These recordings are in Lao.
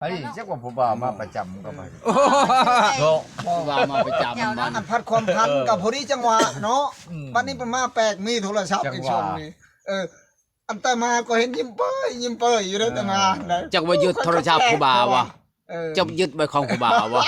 ອັນນີ້ຈັກວ່າຜູ້ບ່າວມາປະຈຳກໍໄປ ເນາະ ຜູ້ບ່າວມາປະຈຳ ເຈົ້າເນາະ ມັນ ອັນພັດຄວາມພັນ ເອີ ກໍພໍດີຈັງຫວະເນາະ ອືມ ບັດນີ້ເພິ່ນມາແປກ ມີໂທລະສັບ ຈັງຫວະ ອີກຊ່ອງນີ້ ເອີ ອັນຕາມາກໍເຫັນຍິ້ມເປີ້ຍ ຍິ້ມເປີ້ຍຢູ່ເດ້ ເອີ ຕາມາໄດ໋ ຈັກວ່າຍຶດໂທລະສັບຜູ້ບ່າວວະ ເອີ ຈັກຍຶດໄວ້ຂອງຜູ້ບ່າວວະ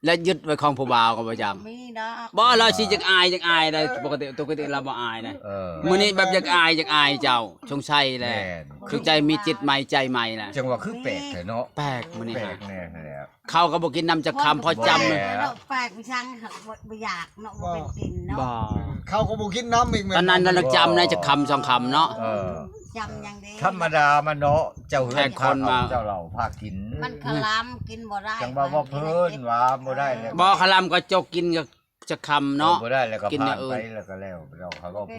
ແລະຍຶດໄວ້ຂອງຜູ້ບ່າວກໍບໍ່ຈັກ ມີດອກ ບໍ່ ລາວຊິຈັກອາຍ ຈັກອາຍໄດ໋ ປົກກະຕິ ປົກກະຕິລາວບໍ່ອາຍນະ ເອີ ມື້ນີ້ແບບຢາກອາຍ ຢາກອາຍເຈົ້າ ສົງໄສແຫຼະ ແມ່ນ ຄືໃຈມີຈິດໃໝ່ໃຈໃໝ່ລະ ຈັ່ງວ່າຄືແປກແທ້ເນາະ ແປກມື້ນີ້ ແປກແນ່ຫັ້ນແຫຼະ ເຂົ້າກໍບໍ່ກິນນຳຈັກຄຳ ພໍຈຳ ແປກໄປຊັງ ບໍ່ ບໍ່ຢາກເນາະ ບໍ່ເປັນກິນເນາະ ບໍ່ ເຂົ້າກໍບໍ່ກິນນຳອີກ ແມ່ນ ຕອນນັ້ນລະຈຳໄດ້ຈັກຄຳສອງຄຳເນາະ ເອີ ຈຳຫຍັງເດ້ ທຳມະດາມັນເນາະ ເຈົ້າເຮືອນພາເຂົ້າ ເຈົ້າເຫຼົ້າພາກິນ ມັນຄະລຳກິນບໍ່ໄດ້ ຈັ່ງວ່າ ວ່າເພິ່ນວ່າບໍ່ໄດ້ແລ້ວ ບໍ່ ຄະລຳກໍຈົກກິນກໍ ຈັກຄຳເນາະ ເອີ ບໍ່ໄດ້ແລ້ວກໍຜ່ານໄປ ແລ້ວກໍແລ້ວ ເຈົ້າເຂົາກໍ ບໍ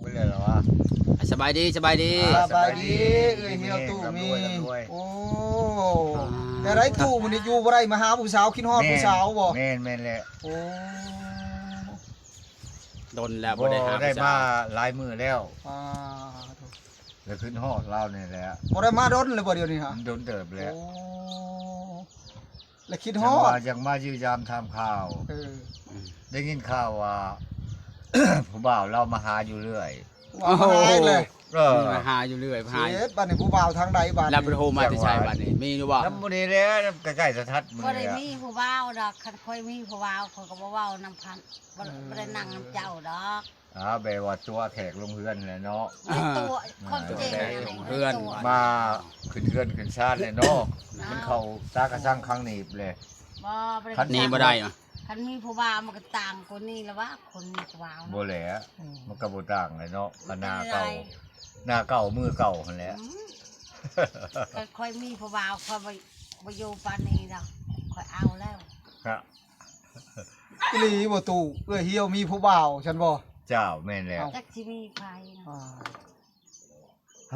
່ແລ້ວລະວະ ສະບາຍດີ ສະບາຍດີ ອ່າ ສະບາຍດີ ສະບາຍດີ ເອື້ອຍຮຽວຕູ້ມີ ໂອ້ ອ່າ ແຕ່ໄດ້ຕູ້ມື້ນີ້ຢູ່ບໍ່ໄດ້ ມາຫາຜູ້ສາວ ຄິດຮອດຜູ້ສາວບໍ່ ແມ່ນ ແມ່ນແຫຼະ ໂອ້ ດົນແລ້ວບໍ່ໄດ້ຫາ ບໍ່ໄດ້ມາຫຼາຍມື້ແລ້ວ ອ່າ ແລ້ວຄິດຮອດລາວນີ້ແຫຼະ ບໍ່ໄດ້ມາດົນແລ້ວບໍ່ ດຽວນີ້ຫາ ດົນເຕີບແລ້ວ ໂອ້ ແລ້ວຄິດຮອດ ຈັ່ງວ່າ ຈັ່ງມາຢ້ຽມຢາມຖາມຂ່າວ ເອີ ໄດ້ຍິນຂ່າວວ່າ ຜູ້ບ່າວລາວມາຫາຢູ່ເລື້ອຍ ວ່າມາຫາອີກແລ້ວ ເອີ ມາຫາຢູ່ເລື້ອຍ ມາຫາ ເຮັດບັດນີ້ ຜູ້ບ່າວທາງໃດບັດນີ້ ລາວໄປໂທມາແຕ່ໃສບັດນີ້ ມີຢູ່ບໍ່ ນຳໝູ່ນີ້ແຫຼະ ໃກ້ໆ ສະຖັດໝູ່ນີ້ແຫຼະ ບໍ່ໄດ້ມີຜູ້ບ່າວດອກ ຄັນຂ້ອຍມີຜູ້ບ່າວ ຂ້ອຍກໍບໍ່ເວົ້ານຳພັນ ບໍ່ ບໍ່ໄດ້ນັ່ງນຳເຈົ້າດອກ ອ່າ ແບບວ່າຕົວະແຂກລົງເຮືອນແຫຼະເນາະ ຕົວະ ຄວາມຈິງ ຕົວະແຂກລົງເຮືອນ ມາຂຶ້ນເຮືອນຂຶ້ນຊານແຫຼະເນາະ ມັນເຂົ້າຕາກະຊັງຄັງໜີບແຫຼະ ບໍ່ ບໍ່ໄດ້ ຄັນໜີບໍ່ໄດ້ ຄັນມີຜູ້ບ່າວມັນກໍຕ່າງກວ່ານີ້ລະວະ ຄົນມີຜູ້ບ່າວ ບໍ່ແຫຼະ ມັນກໍບໍ່ຕ່າງແຫຼະເນາະ ກໍໜ້າເກົ່າ ໜ້າເກົ່າມືເກົ່າຫັ້ນແຫຼະ ຄັນຂ້ອຍມີຜູ້ບ່າວ ຂ້ອຍບໍ່ ບໍ່ຢູ່ປານນີ້ດອກ ຂ້ອຍເອົາແລ້ວ ຮະ ອີ່ຫຼີບໍ່ຕູ້ ເອື້ອຍຮຽວມີຜູ້ບ່າວຊັ້ນບໍ່ ເຈົ້າ ແມ່ນແລ້ວ ຈັກຊິມີໃຜ ອ່າ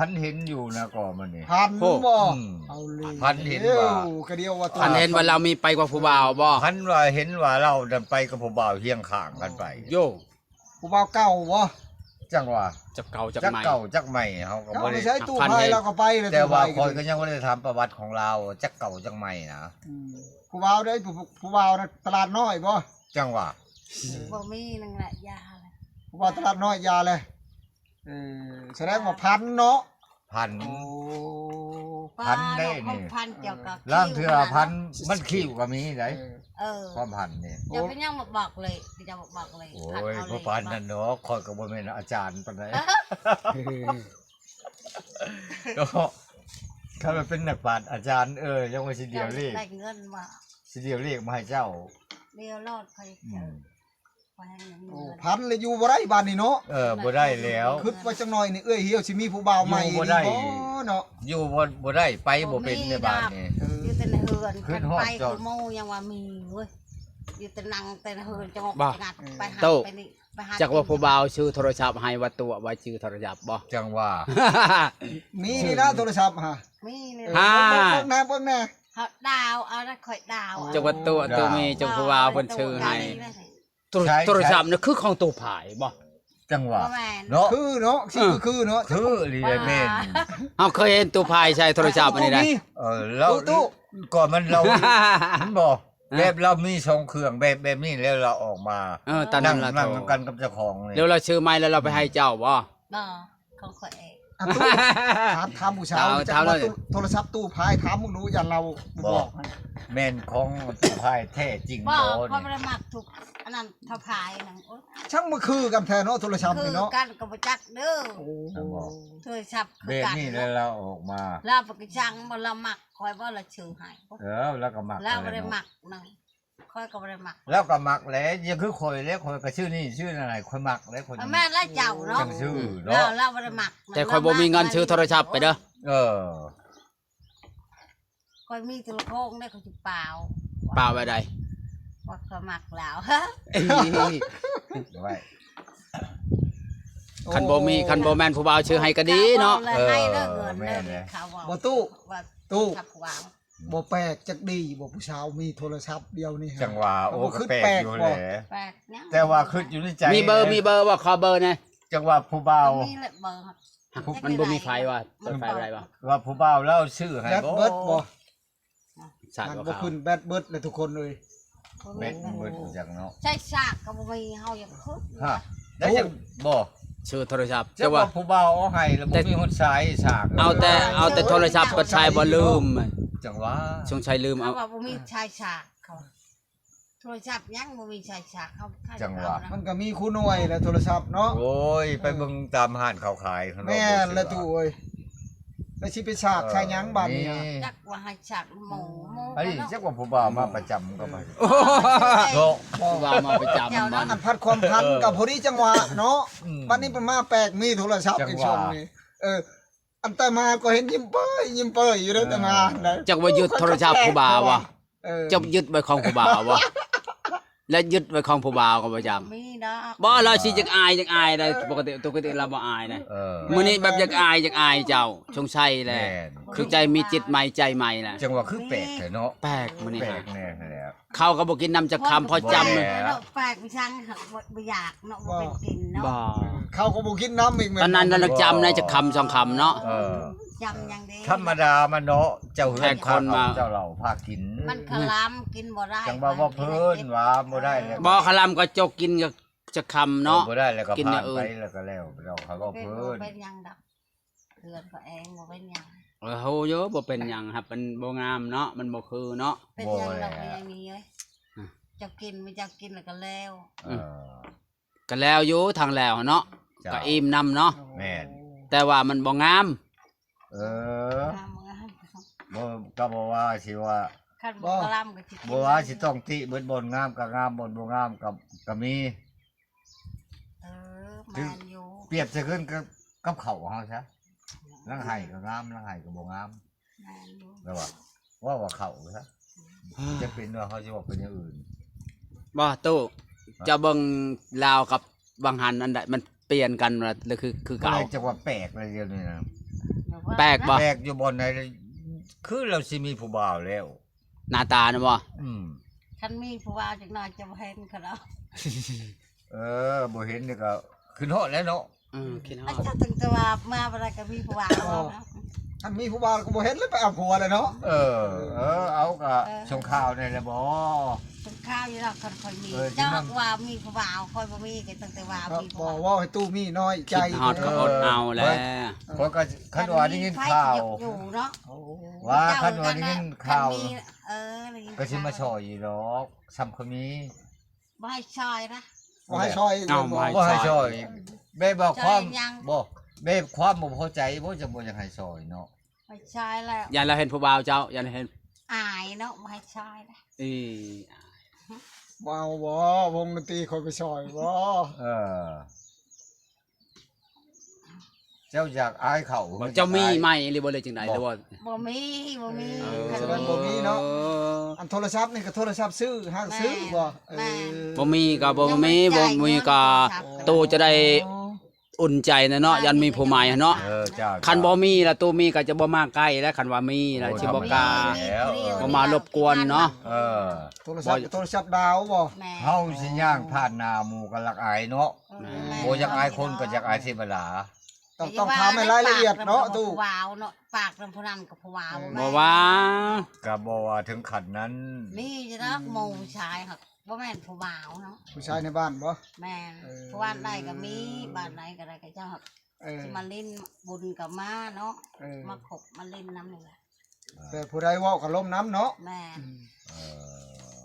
ພັນເຫັນຢູ່ນະກໍມັນນີ້ ພັນບໍ່ ເອົາເລີຍ ພັນເຫັນວ່າ ກະດຽວວ່າ ພັນເຫັນວ່າລາວມີໄປກວ່າຜູ້ບ່າວບໍ່ ພັນວ່າເຫັນວ່າລາວນັ້ນໄປກັບຜູ້ບ່າວຮຽງຂ້າງກັນໄປ ໂຢ ຜູ້ບ່າວເກົ່າບໍ່ ຈັ່ງວ່າ ຈັກເກົ່າຈັກໃໝ່ ຈັກເກົ່າຈັກໃໝ່ ເຮົາກໍບໍ່ໄດ້ ຕູ້ພາຍລາວກໍໄປແລ້ວ ແຕ່ວ່າຂ້ອຍກໍຍັງບໍ່ໄດ້ຖາມປະຫວັດຂອງລາວ ຈັກເກົ່າຈັກໃໝ່ນະ ອືມ ຜູ້ບ່າວໃດ ຜູ້ ຜູ້ບ່າວນະຕະຫຼາດນ້ອຍບໍ່ ຈັ່ງວ່າ ບໍ່ມີ ນັ້ນແຫຼະ ຢ່າແຫຼະ ຜູ້ບ່າວຕະຫຼາດນ້ອຍ ຢ່າແຫຼະ ເອີ ສະແດງວ່າພັນເນາະ ພັນ ໂອ້ ພັນໄດ້ນີ້ ພັນ ລາງເທື່ອພັນ ມັນຄິ້ວກໍມີໄດ໋ ເອີ ຄວາມພັນນີ້ ເຈົ້າເປັນຫຍັງບໍ່ບອກເລີຍ ເຈົ້າບໍ່ບອກເລີຍ ໂອ້ຍ ບໍ່ປານນັ້ນດອກ ຂ້ອຍກໍບໍ່ແມ່ນອາຈານປານໃດ ເນາະ ຄັນວ່າເປັນນັກປາດອາຈານ ເອີ ຍັງວ່າຊິດຽວເລກ ໄດ້ເງິນວ່າ ຊິດຽວເລກມາໃຫ້ເຈົ້າ ດຽວໂລດ ຂ້ອຍ ອືມ ໂອ້ ພັນແລ້ວຢູ່ບໍ່ໄດ້ບາດນີ້ເນາະ ເອີ ບໍ່ໄດ້ແລ້ວ ຄິດວ່າຈັກໜ້ອຍນີ້ເອື້ອຍຮຽວຊິມີຜູ້ບ່າວໃໝ່ ຢູ່ບໍ່ໄດ້ ບໍ່ເນາະ ຢູ່ບໍ່ ບໍ່ໄດ້ ໄປບໍ່ເປັນໃນບາດນີ້ ເອີ ຢູ່ແຕ່ໃນເຮືອນ ຄັນໄປຄືໝູ່ຍັງວ່າມີເວີຍ ຢູ່ແຕ່ນັ່ງແຕ່ໃນເຮືອນ ຈະອອກ ໄປຫາ ໄປນີ້ ໄປຫາ ຈັກວ່າຜູ້ບ່າວຊື້ໂທລະສັບໃຫ້ ວ່າຕົວະວ່າຈື່ໂທລະສັບບໍ່ ຈັ່ງວ່າ ມີນີ້ນະໂທລະສັບຫາ ມີນີ້ ເອີ ເບິ່ງແນ່ ເບິ່ງແນ່ ເຮົາດາວເອົານະ ຂ້ອຍດາວເອົາ ຈັກວ່າຕົວະ ຕົວະມີ ຈັກຜູ້ບ່າວເພິ່ນຊື້ໃຫ້ ໂທລະສັບນີ້ຄືຂອງຕູ້ພາຍບໍ່ ຈັ່ງວ່າ ບໍ່ແມ່ນ ເນາະ ຄືເນາະ ຊິຄືເນາະ ຄືອີ່ຫຼີແຫຼະ ແມ່ນ ເຮົາເຄີຍເຫັນຕູ້ພາຍໃຊ້ໂທລະສັບອັນນີ້ໄດ໋ ເອີ ລາວ ຕູ້ ຕູ້ ກໍມັນລາວ ມັນບໍ່ ເອີ ແບບລາວມີສອງເຄື່ອງ ແບບ ແບບນີ້ແລ້ວລາວອອກມາ ເອີ ຕອນນັ້ນລາວ ນັ່ງນຳກັນກັບເຈົ້າຂອງນີ້ ແລ້ວລາວຊື້ໃໝ່ແລ້ວລາວໄປໃຫ້ເຈົ້າບໍ່ ບໍ່ ຂອງຂ້ອຍເອງ ອ່ະ ຕູ້ ຖາມ ຖາມຜູ້ສາວ ເຈົ້າ ຈັກວ່າຕູ້ ໂທລະສັບຕູ້ພາຍ ຖາມເບິ່ງດູ ຢ້ານລາວບໍ່ບອກ ແມ່ນຂອງຕູ້ພາຍແທ້ຈິງບໍ່ ບໍ່ ຂ້ອຍບໍ່ໄດ້ມັກທຸກອັນນັ້ນ ເທົ່າພາຍນັ້ນ ໂອ້ຍ ຊ່າງມາຄືກັນແທ້ເນາະ ໂທລະສັບນີ້ເນາະ ຄືກັນກໍບໍ່ຈັກເດີ ໂອ້ ໂທລະສັບຄືກັນ ແບບນີ້ແລ້ວລາວອອກມາ ລາວບໍ່ກະຈັງບໍ່ ລາວມັກ ຂ້ອຍບໍ່ລະຊື້ໃຫ້ ເອີ ລາວກໍມັກ ລາວບໍ່ໄດ້ມັກນະ ຂ້ອຍກໍບໍ່ໄດ້ມັກ ລາວກໍມັກແຫຼະ ຢ່າຄືຂ້ອຍແຫຼະ ຂ້ອຍກໍຊື້ນີ້ຊື້ນັ້ນໃຫ້ ຂ້ອຍມັກແຫຼະ ຂ້ອຍ ເອີ ແມ່ນແລ້ວເຈົ້າເນາະ ຈັ່ງຊື້ເນາະ ລາວ ລາວບໍ່ໄດ້ມັກ ແຕ່ຂ້ອຍບໍ່ມີເງິນຊື້ໂທລະສັບໄປເດີ ເອີ ຂ້ອຍມີໂທລະໂຂງເດ້ ຂ້ອຍຊິປາວ ປາວແບບໃດ ວ່າຂ້ອຍມັກລາວ ເອົາໄວ້ ຄັນບໍ່ມີ ຄັນບໍ່ແມ່ນຜູ້ບ່າວຊື້ໃຫ້ກໍດີເນາະ. ເອີ ແມ່ນແຫຼະ ບໍ່ຕູ້ ຕູ້ ບໍ່ແປກຈັກດີບໍ່ ຜູ້ສາວມີໂທລະສັບດຽວນີ້. ຈັ່ງວ່າ ໂອ້ ກໍແປກຢູ່ແຫຼະ ແຕ່ວ່າຄິດຢູ່ໃນໃຈ ມີເບີ ມີເບີບໍ່? ຂໍເບີແດ່. ຈັ່ງວ່າຜູ້ບ່າວ ມັນບໍ່ມີໄຟວ່າ ເປີດໄຟບໍ່ໄດ້ວ່າ ວ່າຜູ້ບ່າວລາວຊື້ໃຫ້ບໍ່ ແບັດເບິດບໍ່? ສາດ ມັນບໍ່ຂຶ້ນ ແບັດເບິດແລ້ວທຸກຄົນເອີຍ. ແບັດມັນເບິດ ຈັກເນາະ ໃຊ້ສາກກໍບໍ່ມີ ເຮົາຍັງຂຶ້ນ ຮະ ໄດ້ຈັກບໍ່? ຊື້ໂທລະສັບ ແຕ່ວ່າຜູ້ບ່າວເອົາໃຫ້ແລ້ວບໍ່ມີຫົວສາຍສາກ ເອົາແຕ່ ເອົາແຕ່ໂທລະສັບໄປໃຊ້ບໍ່ລືມ. ຈັ່ງວ່າ ສົງໄສລືມເອົາ ວ່າບໍ່ມີສາຍສາກ ເຂົາ ໂທລະສັບຍັງບໍ່ມີສາຍສາກ ເຮົາ ຈັ່ງວ່າ ມັນກໍມີຄູ່ໜ່ວຍແຫຼະໂທລະສັບເນາະ. ໂອ້ຍ ໄປເບິ່ງຕາມຮ້ານເຂົາຂາຍ ແມ່ນແຫຼະຕູ້ເອີຍ ແລ້ວຊິໄປສາກໃສ່ຫຍັງບາດນີ້? ຈັກວ່າໃຫ້ສາກໝູ ໝູ ອັນນີ້ຈັກວ່າຜູ້ບ່າວມາປະຈຳກໍໄປ ເນາະ ຜູ້ບ່າວມາປະຈຳ ອັນພັດຄວາມພັນກໍພໍດີຈັງຫວະເນາະ. ບັດນີ້ເພິ່ນມາແປກ ມີໂທລະສັບອີກຊ່ວງນີ້ ເອີ ອັນຕາມາກໍເຫັນຍິ້ມເປີ້ຍ ຍິ້ມເປີ້ຍຢູ່ເດ້ ຕາມາ ຈັກວ່າຍຶດໂທລະສັບຜູ້ບ່າວວ່າ ເຈົ້າຍຶດໄວ້ຂອງຜູ້ບ່າວບໍ່? ແລະຍຶດໄວ້ຂອງຜູ້ບ່າວກໍບໍ່ຈັກ ມີດອກ ບໍ່ ລາວຊິຢາກອາຍ ຢາກອາຍໄດ໋ ປົກກະຕິ ປົກກະຕິລາວບໍ່ອາຍໄດ໋. ເອີ ມື້ນີ້ແບບຢາກອາຍ ຢາກອາຍເຈົ້າ ສົງໄສແຫຼະ ແມ່ນ ຄືໃຈມີຈິດໃໝ່ໃຈໃໝ່ແຫຼະ. ຈັ່ງວ່າຄືແປກແທ້ເນາະ ແປກມື້ນີ້ ແປກແນ່ແຫຼະ. ເຂົ້າກໍບໍ່ກິນນຳຈັກຄຳ ພໍຈຳ ແປກໄປຊັງ ບໍ່ຢາກເນາະ ບໍ່ເປັນກິນເນາະ ບໍ່ ເຂົ້າກໍບໍ່ກິນນຳອີກ ຕອນນັ້ນລະຈຳໄດ້ຈັກຄຳສອງຄຳເນາະ. ເອີ ຈຳຫຍັງເດ້ ທຳມະດາມັນເນາະ ເຈົ້າເຮືອນພາເຂົ້າ ເຈົ້າເຫຼົ້າພາກິນ ມັນຄະລຳກິນບໍ່ໄດ້. ຈັ່ງວ່າ ວ່າເພິ່ນວ່າບໍ່ໄດ້ແລ້ວ ບໍ່ຄະລຳກໍຈົກກິນຈັກຄຳເນາະ ບໍ່ໄດ້ແລ້ວກໍຜ່ານໄປ ແລ້ວກໍແລ້ວ ເຈົ້າເຂົາເວົ້າເພິ່ນ ເປັນຫຍັງດອກ ເຮືອນກໍແອງ ບໍ່ເປັນຫຍັງ. ເອີ ເຮົາຢູ່ ບໍ່ເປັນຫຍັງ ຮັບມັນບໍ່ງາມເນາະ ມັນບໍ່ຄືເນາະ. ເປັນຫຍັງດອກ ບໍ່ແຫຼະ ມີເອີຍ ເຈົ້າກິນ ເຈົ້າກິນແລ້ວກໍແລ້ວ. ເອີ ກໍແລ້ວຢູ່ ທາງແລ້ວເນາະ ກໍອີ່ມນຳເນາະ. ແມ່ນ ແຕ່ວ່າມັນບໍ່ງາມ. ເອີ ບໍ່ ກໍບໍ່ວ່າຊິວ່າ ຄັນບໍ່ງາມກໍຊິ ບໍ່ວ່າຊິຕ້ອງຕິເບິດ ບ່ອນງາມກໍງາມ ບ່ອນບໍ່ງາມກໍ ກໍມີ. ເອີ ແມ່ນຢູ່ ປຽບໃສ່ຄືນກັບ ກັບເຂົ້າເຮົາຊະ ລາງໄຮ່ກໍງາມ ລາງໄຮ່ກໍບໍ່ງາມ. ແມ່ນຢູ່ ແລ້ວວ່າ ເວົ້າວ່າເຂົ້າຊະ ຈະເປັນວ່າເຮົາຊິເວົ້າເປັນຢ່າງອື່ນ. ບໍ່ຕູ້ ເຈົ້າເບິ່ງລາວກັບຫວ່າງຫັນອັນໃດ ມັນປ່ຽນກັນ ຫຼື ຄື ຄືເກົ່າ? ຈັກວ່າແປກແລ້ວດຽວນີ້ນະ ແປກບໍ່? ແປກຢູ່ບ່ອນໃດ ຄືລາວຊິມີຜູ້ບ່າວແລ້ວ ໜ້າຕານະບໍ່? ອືມ ຄັນມີຜູ້ບ່າວຈັກໜ້ອຍຈະບໍ່ເຫັນເຂົາດອກ. ເອີ ບໍ່ເຫັນນີ້ກໍຄືເນາະແຫຼະເນາະ. ເອີ ຄິດຮອດ ເຈົ້າຕັ້ງແຕ່ວ່າມາບໍ່ໄດ້ກໍມີຜູ້ບ່າວເນາະ. ຄັນມີຜູ້ບ່າວກໍບໍ່ເຫັນແລ້ວ ໄປເອົາຜົວແລ້ວເນາະ. ເອີ ເອີ ເອົາກໍ ເອີ ສົ່ງຂ່າວແດ່ແຫຼະບໍ່? ສົ່ງຂ່າວຢູ່ດອກ ຄັນຂ້ອຍມີ ເອີ ເຈົ້າຫາກວ່າມີຜູ້ບ່າວ ຂ້ອຍບໍ່ມີ ກໍຕັ້ງແຕ່ວ່າມີຜູ້ບ່າວ. ບໍ່ ເວົ້າໃຫ້ຕູ້ມີນ້ອຍໃຈ ຄິດຮອດກໍອົດເອົາແຫຼະ. ເອີ ຂ້ອຍກໍ ຄັນວ່າໄດ້ຍິນຂ່າວ ຢູ່ເນາະ ວ່າຄັນວ່າໄດ້ຍິນຂ່າວ ເອີ ກໍຊິມາຊ່ອຍຢູ່ດອກ ຊ້ຳກໍມີ. ບໍ່ໃຫ້ຊ່ອຍນະ ບໍ່ໃຫ້ຊ່ອຍ ເອົ້າ ບໍ່ໃຫ້ຊ່ອຍ ບໍ່ໃຫ້ຊ່ອຍ ແບບວ່າຄວາມ ບໍ່ ແບບຄວາມບໍ່ພໍໃຈບໍ່ ຈັ່ງບໍ່ຢາກໃຫ້ຊ່ອຍເນາະ. ບໍ່ໃຫ້ຊ່ອຍແລ້ວ ຢ້ານລາວເຫັນຜູ້ບ່າວເຈົ້າ ຢ້ານລາວເຫັນ ອາຍເນາະ ບໍ່ໃຫ້ຊ່ອຍນະ. ເອີ ບໍ່ເອົາບໍ່ ວົງດົນຕີຂ້ອຍໄປຊ່ອຍບໍ່? ເອີ ເຈົ້າຢາກອາຍເຂົາ ເຈົ້າມີໃໝ່ຫຼືບໍ່ ຫຼືຈັ່ງໃດ ຫຼືວ່າ ບໍ່ມີ ບໍ່ມີ. ເອີ ສະແດງບໍ່ມີເນາະ. ອັນໂທລະສັບນີ້ກໍໂທລະສັບຊື້ ຫາຊື້ບໍ່? ເອີ ບໍ່ມີກໍບໍ່ມີ ບໍ່ມີກໍຕູ້ຈະໄດ້ອຸ່ນໃຈນະເນາະ ຢ້ານມີຜູ້ໃໝ່ຫັ້ນເນາະ. ເອີ ເຈົ້າ ຄັນບໍ່ມີລະຕູ້ມີກໍຈະບໍ່ມາໃກ້ແລ້ວ ຄັນວ່າມີລະຊິບໍ່ກ້າ ບໍ່ມາລົບກວນເນາະ. ເອີ ໂທລະສັບ ໂທລະສັບດາວບໍ່? ເຮົາຊິຍ່າງຜ່ານໜ້າໝູ່ກໍລັກອາຍເນາະ. ບໍ່ຢາກອາຍຄົນກໍຢາກອາຍເທວະດາ. ຕ້ອງ ຕ້ອງຖາມໃຫ້ລາຍລະອຽດເນາະຕູ້. ຜູ້ບ່າວເນາະ ປາກນຳຜູ້ນັ້ນກັບຜູ້ບ່າວ ບໍ່ວ່າ ກໍບໍ່ວ່າເຖິງຂັ້ນນັ້ນ. ມີຢູ່ດອກໝູ່ຜູ້ຊາຍ ບໍ່ແມ່ນຜູ້ບ່າວເນາະ ຜູ້ຊາຍໃນບ້ານບໍ່? ແມ່ນ. ເອີ ຜູ້ບ້ານໃດກໍມີ ບ້ານໃດກໍໄດ້ ເຂົາເຈົ້າ ເອີ ຊິມາຫຼິ້ນບຸນກໍມາເນາະ. ເອີ ມາຄົບມາຫຼິ້ນນຳນີ້ແຫຼະ. ແຕ່ຜູ້ໃດເວົ້າກໍລົມນຳເນາະ. ແມ່ນ.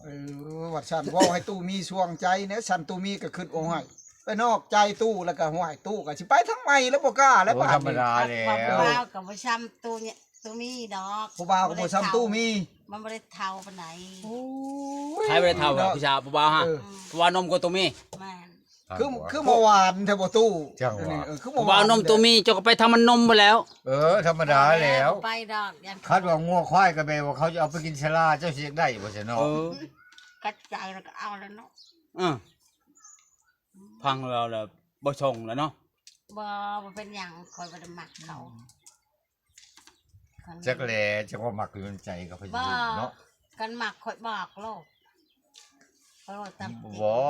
ເອີ ເອີ ວ່າຊັ້ນ ເວົ້າໃຫ້ຕູ້ມີຊ່ວງໃຈແດ່ ຊັ້ນຕູ້ມີກໍຄິດວ່າ ຫ້ວຍ ໄປນອກໃຈຕູ້ແລ້ວກໍ ຫ້ວຍ ຕູ້ກໍຊິໄປທາງໃໝ່ແລ້ວ ບໍ່ກ້າແລ້ວ. ໂອ້ ບາດນີ້ ທຳມະດາແລ້ວ ຜູ້ບ່າວກໍບໍ່ຊ່ຳຕູ້ ຕູ້ມີດອກ. ຜູ້ບ່າວກໍບໍ່ຊ່ຳຕູ້ມີ ມັນບໍ່ໄດ້ເຖົ້າປານໃດ. ໂອ້ຍ ໃຜບໍ່ໄດ້ເຖົ້າ ເນາະ ຜູ້ຊາຍ ຜູ້ບ່າວຫະ. ເອີ ຜູ້ບ່າວໜຸ່ມກວ່າຕູ້ມີ. ແມ່ນ. ຄື ຄືມາຫວານແທ້ບໍ່ຕູ້? ຈັ່ງຫວະ ເອີ ຄືມາຫວານ ຜູ້ບ່າວໜຸ່ມຕູ້ມີ ເຈົ້າກໍໄປທຳມັນໜຸ່ມພຸ້ນແລ້ວ. ເອີ ທຳມະດາແລ້ວ ໄປດອກ ຄັນວ່າງົວຄວາຍກໍແບບວ່າເຂົາຈະເອົາໄປກິນຊະລາ ເຈົ້າຊິຢາກໄດ້ບໍ່ຊັ້ນເນາະ? ເອີ ກັດໃຈແລ້ວກໍເອົາແລ້ວເນາະ. ເອີ ຟັງແລ້ວລະບໍ່ສົ່ງແລ້ວເນາະ. ບໍ່ ບໍ່ເປັນຫຍັງ ຂ້ອຍບໍ່ໄດ້ມັກເຂົາ. ອືມ ຄັນ ຈັກແຫຼ ຈັກວ່າມັກຢູ່ໃນໃຈກັບໃຜຊິຮູ້ເນາະ. ບໍ່ ຄັນມັກຂ້ອຍບອກໂລດ ຂ້ອຍເວົ້າຕາມຈິງ. ບໍ່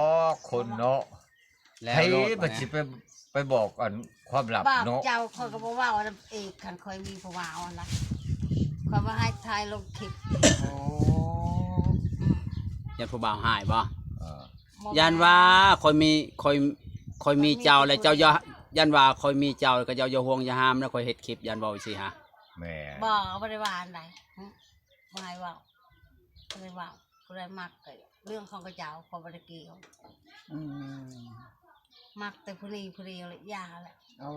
ຄົນເນາະ ແລ້ວໂລດ ໃຜມັນຊິໄປ ໄປບອກອັນຄວາມລັບເນາະ. ບອກເຈົ້າ ຂ້ອຍກໍບໍ່ເວົ້ານຳອີກ ຄັນຂ້ອຍມີຜູ້ບ່າວຫັ້ນນະ ຂ້ອຍບໍ່ໃຫ້ຖ່າຍລົງຄລິບ. ໂອ້ ອືມ ຢ້ານຜູ້ບ່າວຮ້າຍບໍ່? ເອີ ບໍ່ແມ່ນ ຢ້ານວ່າຂ້ອຍມີ ຂ້ອຍ ຂ້ອຍມີເຈົ້າແລ້ວ ເຈົ້າຢ່າ ຢ້ານວ່າຂ້ອຍມີເຈົ້າແລ້ວ ກໍເຈົ້າຢ່າຫ່ວງຢ່າຫ້າມນະ ຂ້ອຍເຮັດຄລິບ ຢ້ານເວົ້າຈັ່ງຊີ້ຫາ. ແມ່ນ ບໍ່ ບໍ່ໄດ້ວ່າອັນໃດ ຫຶ ບໍ່ໃຫ້ເວົ້າ ບໍ່ໄດ້ເວົ້າ ຜູ້ໃດມັກກໍເລື່ອງຂອງເຂົາເຈົ້າ ຂ້ອຍບໍ່ໄດ້ກ່ຽວ. ອືມ ມັກແຕ່ຜູ້ນີ້ຜູ້ດຽວແຫຼະ ຢ່າແຫຼະ. ໂອ້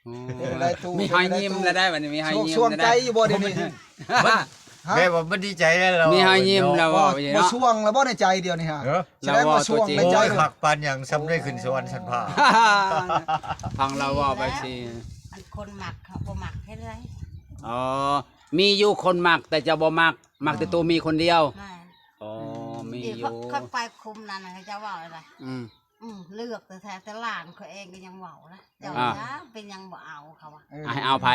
ອືມ ເປັນໄດ້ຕູ້ ມີຮອຍຍິ້ມແລ້ວໄດ໋ ບັດນີ້ມີຮອຍຍິ້ມ ຊ່ວງໃຈຢູ່ບໍ່ດຽວນີ້? ມັນ ຮະ ແບບວ່າມັນດີໃຈແລ້ວ ມີຮອຍຍິ້ມແລ້ວ ບໍ່ ບໍ່ຊ່ວງແລ້ວບໍ່ໃນໃຈດຽວນີ້ຫະ? ເອີ ສະແດງວ່າຊ່ວງໃນໃຈ. ໂອ້ຍ ຄັກປານຫຍັງ ສ່ຳໄດ້ຂຶ້ນສະຫວັນຊັ້ນຟ້າ. ຟັງລາວເວົ້າໄປຊິ ອັນຄົນມັກເຂົາບໍ່ມັກເຮັດໃດ. ອໍ ມີຢູ່ຄົນມັກ ແຕ່ເຈົ້າບໍ່ມັກ ມັກແຕ່ ອໍ ໂຕມີຄົນດຽວ. ແມ່ນ ອໍ ອືມ ມີຢູ່ ຂ້ອຍໄປຄຸມນັ້ນນະ ເຂົາເຈົ້າເວົ້າໄດ໋. ອືມ ອືມ ເລືອກແທ້ໆ ແຕ່ຫຼານຂ້ອຍເອງກໍຍັງເວົ້ານະ ເຈົ້າ ອ່າ ເປັນຫຍັງບໍ່ເອົາ ເຂົາວ່າ. ເອີ ໃຫ້ເອົາໃຜ?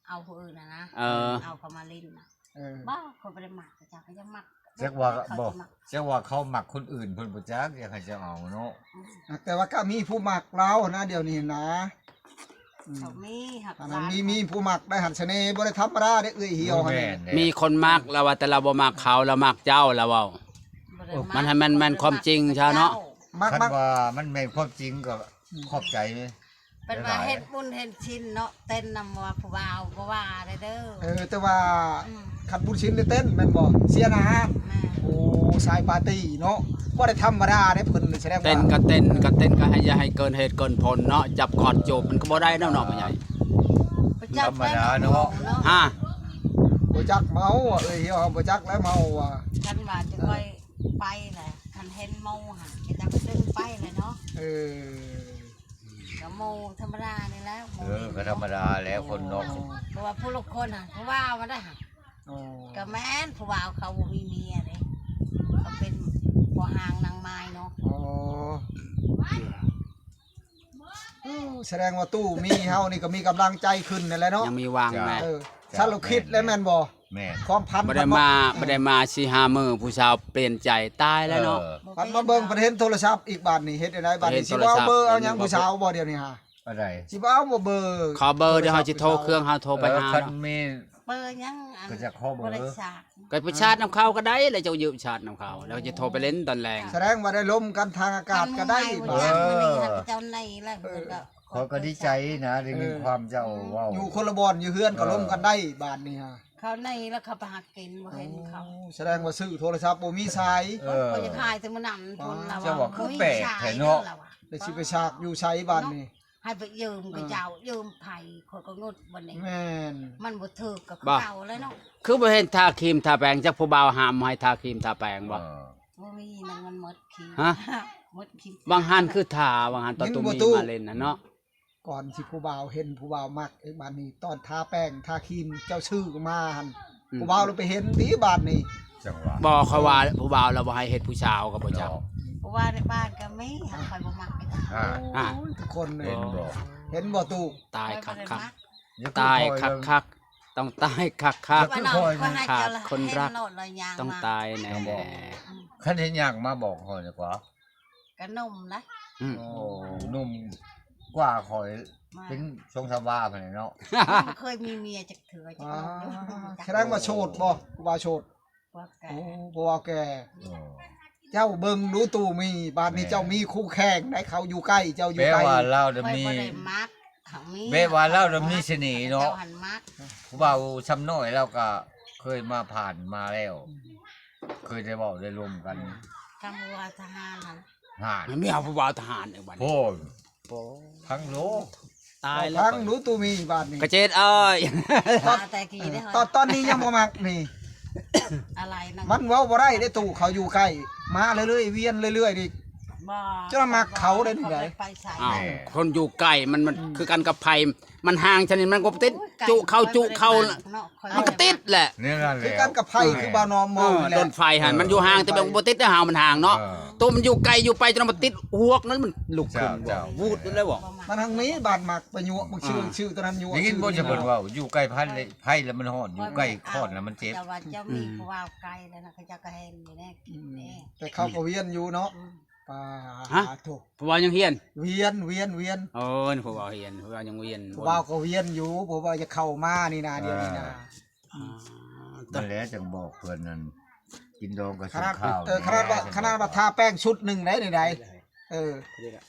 ເອົາຜູ້ອື່ນນະນະ. ເອີ ເອົາເຂົາມາຫຼິ້ນນະ. ເອີ ບໍ່ ຂ້ອຍບໍ່ໄດ້ມັກ ເຂົາເຈົ້າກໍຍັງມັກ. ຈັກວ່າ ເຂົາ ບໍ່ ຊິມັກ ຈັກວ່າເຂົາມັກຄົນອື່ນ ເພິ່ນບໍ່ຈັກ ຢາກໃຫ້ເຈົ້າເອົາເນາະ. ອືມ ແຕ່ວ່າກໍມີຜູ້ມັກລາວນະ ດຽວນີ້ນະ. ອືມ ເຂົາມີຮັກ ອັນນັ້ນ ສານ ມີ ມີຜູ້ມັກໄດ້ຫັ້ນ ສະເໜ່ບໍ່ໄດ້ທຳມະດາເດ້ ເອື້ອຍຫ່ຽວຫັ້ນ. ແມ່ນແຫຼະ ມີຄົນມັກ ລາວວ່າ ແຕ່ລາວບໍ່ມັກເຂົາ ລາວມັກເຈົ້າ ລາວເວົ້າ. ບໍ່ໄດ້ມັກ ມັນໃຫ້ແມ່ນ ແມ່ນຄວາມຈິງຊະເນາະ. ມັກ ຄັນວ່າມັນແມ່ນຄວາມຈິງກໍ ອືມ ຂອບໃຈ. ເພິ່ນວ່າເຮັດບຸນເຮັດສິນເນາະ ເຕັ້ນນຳວ່າຜູ້ບ່າວບໍ່ວ່າໄດ້ເດີ. ເອີ ແຕ່ວ່າ ອືມ ຄັນບຸນສິນໄດ້ເຕັ້ນແມ່ນບໍ່? ເສຍໜ້າຮ້ານ. ແມ່ນ ໂອ້ ສາຍປາຕີ້ເນາະ ບໍ່ໄດ້ທຳມະດາເດ້ເພິ່ນ. ສະແດງວ່າເຕັ້ນກໍເຕັ້ນ ກໍເຕັ້ນ ກໍໃຫ້ ຢ່າໃຫ້ເກີນເຫດເກີນຜົນເນາະ ຈັບກອດຈູບມັນກໍບໍ່ໄດ້ແລ້ວເນາະ ພໍ່ໃຫຍ່. ບໍ່ຈັກ ທຳມະດາເນາະ ເນາະ ຮະ ບໍ່ຈັກເມົາ ເອື້ອຍຫ່ຽວ ບໍ່ຈັກແລ້ວເມົາວ່າ. ຄັນວ່າຈະຄ່ອຍໄປແຫຼະ ຄັນເຫັນເມົາຫັ້ນ ກໍຈັກດຶງໄປແຫຼະເນາະ. ເອີ ກໍເມົາທຳມະດານີ້ແຫຼະ. ເອີ ກໍທຳມະດາແຫຼະ ຄົນເນາະ. ເພາະວ່າຜູ້ລາງຄົນຫັ້ນ ຜູ້ວ່າມາໄດ້ຫັ້ນ. ອໍ ກໍແມ່ນ ຜູ້ບ່າວເຂົາບໍ່ມີເມຍເດ້ ເຂົາເປັນພໍ່ຮ້າງນາງໝ້າຍເນາະ. ອໍ ໂອ້ ສະແດງວ່າຕູ້ມີເຮົານີ້ກໍມີກຳລັງໃຈຂຶ້ນນັ້ນແຫຼະເນາະ ຍັງມີຫວັງນະ. ເອີ ຊັ້ນລາວຄິດແລ້ວແມ່ນບໍ່? ແມ່ນ ຄວາມພັນ ບໍ່ໄດ້ມາ ບໍ່ໄດ້ມາສີ່ຫ້າມື້ ຜູ້ສາວປ່ຽນໃຈ ຕາຍແລ້ວເນາະ. ເອີ ພັດມາເບິ່ງ ພັດເຫັນໂທລະສັບອີກ ບາດນີ້ເຮັດຈັ່ງໃດບາດນີ້? ຊິບໍ່ເອົາເບີເອົາຫຍັງຜູ້ສາວບໍ່ດຽວນີ້ຫາ? ອັນໃດ? ຊິບໍ່ເອົາບໍ່ເບີ? ເຂົາເບີດຽວເຮົາຊິໂທເຄື່ອງເຮົາໂທໄປຫາ. ເອີ ຄັນມີ ເບີຫຍັງ ອັນ ກໍຈະຂໍເບີ ບໍ່ໄດ້ສາກ ກໍໄປຊາດນຳເຂົາກໍໄດ້ ແລ້ວເຈົ້າຢືມຊາດນຳເຂົາ ແລ້ວຈະໂທໄປຫຼິ້ນຕອນແລງ. ສະແດງວ່າໄດ້ລົມກັນທາງອາກາດກໍໄດ້. ເອີ ເຈົ້າໃນແລ້ວ ເອີ ເພິ່ນກໍ ຂ້ອຍກໍດີໃຈນະ ໄດ້ຍິນຄວາມເຈົ້າເວົ້າ. ຢູ່ຄົນລະບ່ອນຢູ່ເຮືອນກໍລົມກັນໄດ້ບາດນີ້ຫາ. ເຂົາໃນແລ້ວເຂົາໄປຫາກິນ ບໍ່ເຫັນເຂົາ. ໂອ້ ສະແດງວ່າຊື້ໂທລະສັບບໍ່ມີສາຍ. ເອີ ເພິ່ນກໍຢາກຂາຍແຕ່ມື້ນັ້ນພຸ້ນລະວ່າ. ເຈົ້າວ່າຄືແປກແທ້ເນາະ ລະວ່າ ແລ້ວຊິໄປສາກຢູ່ໃສບາດນີ້? ໃຫ້ໄປຢືມ ເອີ ເຂົາເຈົ້າ ຢືມໃຜ ຂ້ອຍກໍງຶດບັດນີ້. ແມ່ນ ມັນບໍ່ຖືກກັບເຂົາແລ້ວເນາະ. ຄືບໍ່ເຫັນທາຄຣີມທາແປງ ຈັກຜູ້ບ່າວຫ້າມໃຫ້ທາຄຣີມທາແປງບໍ່? ເອີ ບໍ່ມີນະ ມັນໝົດຄຣີມ. ຮະ? ໝົດຄຣີມ. ຫວ່າງຫັ້ນຄືທາ ຫວ່າງຫັ້ນຕອນຕູ້ມີມາຫຼິ້ນຫັ້ນເນາະ. ກ່ອນຊິຜູ້ບ່າວເຫັນຜູ້ບ່າວມັກອີກ ບາດນີ້ຕອນທາແປ້ງທາຄຣີມເຈົ້າຊື້ມາຫັ້ນ ອືມ ຜູ້ບ່າວລະໄປເຫັນຕິບາດນີ້. ຈັ່ງຫວະ ບໍ່ ຂ້ອຍວ່າຜູ້ບ່າວລະບໍ່ໃຫ້ເຮັດຜູ້ສາວກໍບໍ່ຈັກ. ເນາະ ຜູ້ວ່າໃນບ້ານກໍມີ ຫາກຂ້ອຍບໍ່ມັກເດ້. ອ່າ ໂອ້ຍ ທຸກຄົນເລີຍ ເຫັນບໍ່? ເຫັນບໍ່ຕູ້? ຕາຍຄັກໆ ຕາຍຄັກໆ ຕ້ອງຕາຍຄັກໆ. ຂາດຄົນຮັກຕ້ອງຕາຍແນ່. ອືມ ຄັນເຫັນຫຍັງມາບອກຂ້ອຍດີກວ່າ. ກະໜຸ່ມນະ. ອືມ ໂອ້ ໜຸ່ມກວ່າຂ້ອຍເປັນສອງສາມວາພຸ້ນແຫຼະເນາະ. ບໍ່ເຄີຍມີເມຍຈັກເທື່ອ ຈັກຄົນ. ສະແດງວ່າໂສດບໍ່? ຜູ້ບ່າວໂສດ. ໂອ້ ຜູ້ບ່າວແກ່. ເຈົ້າເບິ່ງດູຕູ້ມີ ບາດນີ້ເຈົ້າມີຄູ່ແຂ່ງໄດ໋ ເຂົາຢູ່ໃກ້ ເຈົ້າຢູ່ໄກ. ແປວ່າລາວນະມີ ຂ້ອຍບໍ່ໄດ້ມັກ ເຂົາມີ ແປວ່າລາວນະມີສະເໜ່ເນາະ. ຜູ້ບ່າວຊຳນ້ອຍລາວກະເຄີຍມາຜ່ານມາແລ້ວ ເຄີຍໄດ້ເວົ້າໄດ້ລົມກັນ. ຄຳວ່າທະຫານຫັ້ນ ຫານ ມັນມີເອົາຜູ້ບ່າວທະຫານອີກບັດນີ້. ໂອ້ ໂອ້ ພັງໂລ ຕາຍແລ້ວ ພັງດູຕູ້ມີບາດນີ້. ກະເຈັດເອີຍ ຕອນ ຕອນ ຕອນນີ້ຍັງບໍ່ມັກນີ້ ອະໄລນັ້ນ ມັນເວົ້າບໍ່ໄດ້ເດ້ຕູ້ ເຂົາຢູ່ໃກ້ ມາເລື້ອຍໆ ວຽນເລື້ອຍໆນີ້. ເຈົ້າມັກເຂົາໄດ້ນີ້ໃດ ອ້າວ ຄົນຢູ່ໃກ້ມັນ ມັນຄືກັນກັບໄຟ ມັນຫ່າງຊະນີ້ມັນກໍບໍ່ຕິດ ໂອ້ຍ ຈຸເຂົ້າຈຸເຂົ້າ ມັນກໍຕິດແຫຼະ ແນວນັ້ນແຫຼະ ຄືກັນກັບໄຟ ເອີ ຄືບ່າວນອມມອງ ເອີ ນີ້ແຫຼະ ໂດນໄຟຫັ້ນ ມັນຢູ່ຫ່າງ ແຕ່ມັນບໍ່ຕິດເດ້ ຫາວມັນຫ່າງເນາະ ເອີ ໂຕມັນຢູ່ໃກ້ຢູ່ໄປ ຈົນມັນຕິດຫວກນັ້ນ ມັນລຸກຂຶ້ນ ເຈົ້າ ວູດແລ້ວບໍ່ ມັນທັງມີບາດໝາກໄປຍົວະ ບັກຊື່ ເອີ ຊື່ຕົວນັ້ນຍົວະ ໄດ້ຍິນບໍ່ ຊື່ ຈະເພິ່ນເວົ້າ ຢູ່ໃກ້ໄຟ ໄຟແລ້ວມັນຮ້ອນ ຢູ່ໃກ້ຄ້ອນແລ້ວມັນເຈັບ ເຈົ້າວ່າເຈົ້າມີ ອືມ ຜູ້ບ່າວໄກແລ້ວນະ ເຂົາເຈົ້າກໍແຮງຢູ່ແນ່ ອືມ ແຕ່ເຂົາກໍວຽນຢູ່ເນາະ ອືມ ປາ ຮະ ໂທ້ ຜູ້ບ່າວຍັງຮຽນ ວຽນ ວຽນ ວຽນ ໂອ້ຍ ຜູ້ບ່າວຮຽນ ຜູ້ບ່າວຍັງວຽນ ຜູ້ບ່າວກໍວຽນຢູ່ ຜູ້ບ່າວຢາກເຂົ້າມານີ້ນາ ດຽວນີ້ນາ ອ່າ ນັ້ນແຫຼະ ຈັ່ງບອກເພິ່ນນັ້ນ ກິນດອງກໍ ຂະໜາດ ສົມຄາວ ເອີ ຂະໜາດວ່າ ແນ່ ຂະໜາດວ່າທາແປ້ງຊຸດໜຶ່ງໄດ້ນີ້ໃດ ເອີ ນີ້ລະ